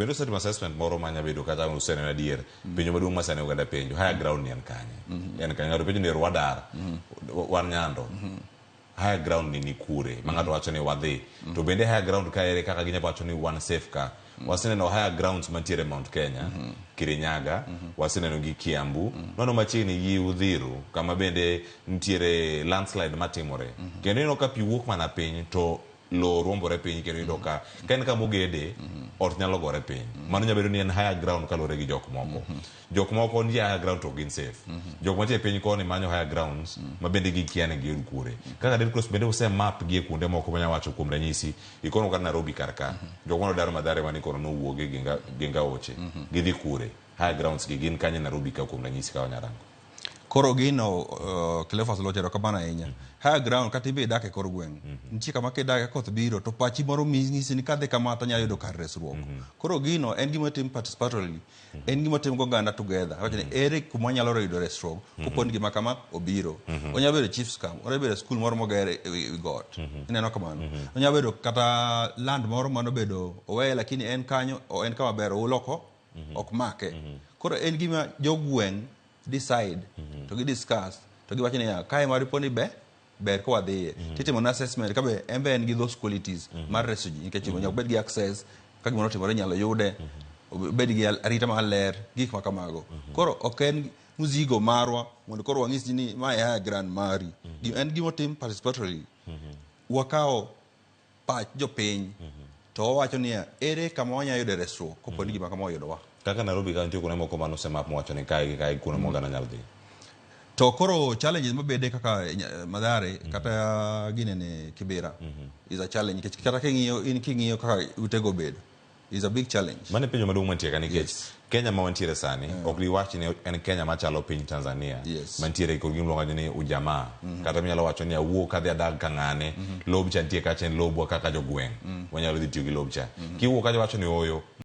Bende usetimo assessment moro ma nyalo bedo kata useneno adier penjo maduong' ma sani oganda penjo higher ground ni en kanye? En kanye? Ng'ato penjo ni wadar wan nyando higher ground ni ni kure ma ng'ato wacho ni wadhi to bende higher ground ka ere kaka ginyalo wacho ni wan safe ka waseneno higher grounds mantiere Mount Kenya Kirinyaga waseneno gi Kiambu nono machiegni gi Uthiru kama bende nitiere landslide matimore kendo ineno ka pi wuok mana piny to lowo ruombore piny kendo iyudo ka ka en kama ogede ot nyalo gore piny mano nyalo bedo ni en higher ground kaluwore gi jok moko jok moko nitie higher ground to ok gin safe jok mantie piny koni manyo higher grounds ma bende gikia ni giyud kure kaka Red Cross bende use map gi e kuonde moko manya wacho kuom ranyisi ikono kata Nairobi kar ka jok mane odar Mathare mane kono nowuoge gi ngaoche gidhi kure higher grounds gi gin kanye Nairobi ka kuom ranyisi ka wanyarango Koro gino Cleophas Loche erokamano ahinya. Higher ground kata ibe idak e kor gweng'. Nitie kama kidak ka koth biro to pachi moro nyisi ni kadhi kama to anyalo yudo kar resruok. Koro gino en gima otim participatorily. En gima otim goganda together. Wacho ni ere kuma wanyalo yudo resruok kopo ni gima kama obiro. Onyalo bedo chief's camp, onyalo bedo skul moro moger e wi got. Ineno kamano. Onyalo bedo kata land moro manobedo oweye lakini en kanyo en kama ber oula ok make. Koro en gima jogweng' decide to gi discuss to giwacho niya kae ma ripo ni be ber ka wadhiye titimo na assessment ka be en be en gi those qualities mar reso ji nikech nyaka obed gi access ka gimoro otimore inyalo yude obed gi arita maler gik ma kamago koro ok en mzigo marwa mondo koro wang'is ji ni mae higher ground mari en gima otim participatorily wakawo pach jopiny to wawacho niya ere kama wanyalo yude resruok kopo ni gima kama oyudowa Kaka Nairobi ka nitie kuonde moko mane osemap mowacho ni kae gi kae kuonde ma oganda nyalo dhi. To koro challenges mabede kaka Mathare kata ginene Kibera is a challenge nikech kata king'iyo in king'iyo kaka utego obedo is a big challenge. Mano e penjo maduong' mantie ka nikech Kenya ma wantiere sani ok diwach ni en Kenya machalo piny Tanzania mantiere kod gima iluongo ni ujamaa kata minyalo wacho ni awuok adhi adag ka ng'ane lob cha nitie kacha en lobwa kaka jogweng' wanyalo dhi tiyo gi lob cha kiwuok kacha iwacho ni ooyo